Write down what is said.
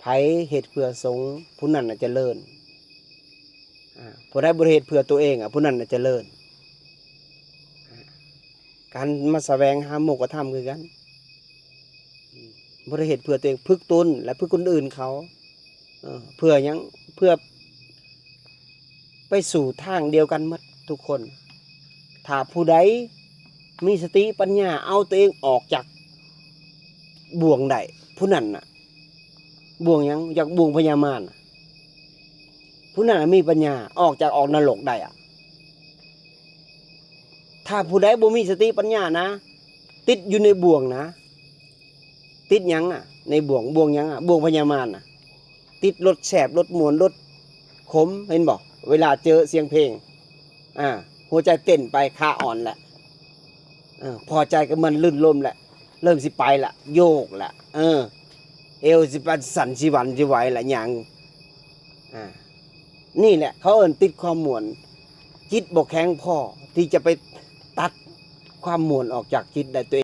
ໃຜເຮັດເພື່ອສົງ ຜູ້ນັ້ນນະຈະເລີນ. ອາ ຜູ້ໃດບໍ່ໄດ້ເຮັດເພື່ອຕົວເອງ ອາ ຜູ້ນັ້ນນະຈະເລີນ. ອາ ການມາສະແຫວງຫາໂມກຂະທຳຄືກັນ ບໍ່ໄດ້ເຮັດເພື່ອຕົວເອງ ຝຶກຕົນ ແລະ ຝຶກຄົນອື່ນເຂົາ. ເອີ ເພື່ອຫຍັງ? ເພື່ອໄປສູ່ທາງດຽວກັນໝົດທຸກຄົນ. ຖ້າຜູ້ໃດມີສະຕິປັນຍາເອົາຕົວເອງອອກຈາກບ່ວງໄດ້ ຜູ້ນັ້ນນະ ບ່ວງຫຍັງ? ຈາກບ່ວງພະຍາມານນະ ຜູ້ນັ້ນນະມີປັນຍາອອກຈາກ ອອກນະລົກໄດ້ອະ. ຖ້າຜູ້ໃດບໍ່ມີສະຕິປັນຍານະ ຕິດຢູ່ໃນບ່ວງນະ. ຕິດຫຍັງອະ? ໃນບ່ວງ ບ່ວງຫຍັງອະ? ບ່ວງພະຍາມານນະ. ຕິດລົດແຊບ ລົດມ່ວນ ລົດຂົມ ເຫັນບໍ່? ເວລາເຈີສຽງເພງ ອາ ຫົວໃຈເຕັ້ນໄປ ຂາອ່ອນແຫຼະ. ເອີ ພໍໃຈກັບມັນ ລື່ນລົມແຫຼະ ເລີ່ມຊິໄປລະ ໂຍກລະ. ເອີ ເອວຊິປັນສັ່ນຊິຫວັນຊິໄຫວລະ ຫຍັງ. ອາ ນີ້ແຫຼະເຂົາເອີ້ນຕິດຄວາມມ່ວນ. ຈິດບໍ່ແຂງພໍທີ່ຈະໄປຕັດຄວາມມ່ວນອອກຈາກຈິດໄດ້. ຕົວເອ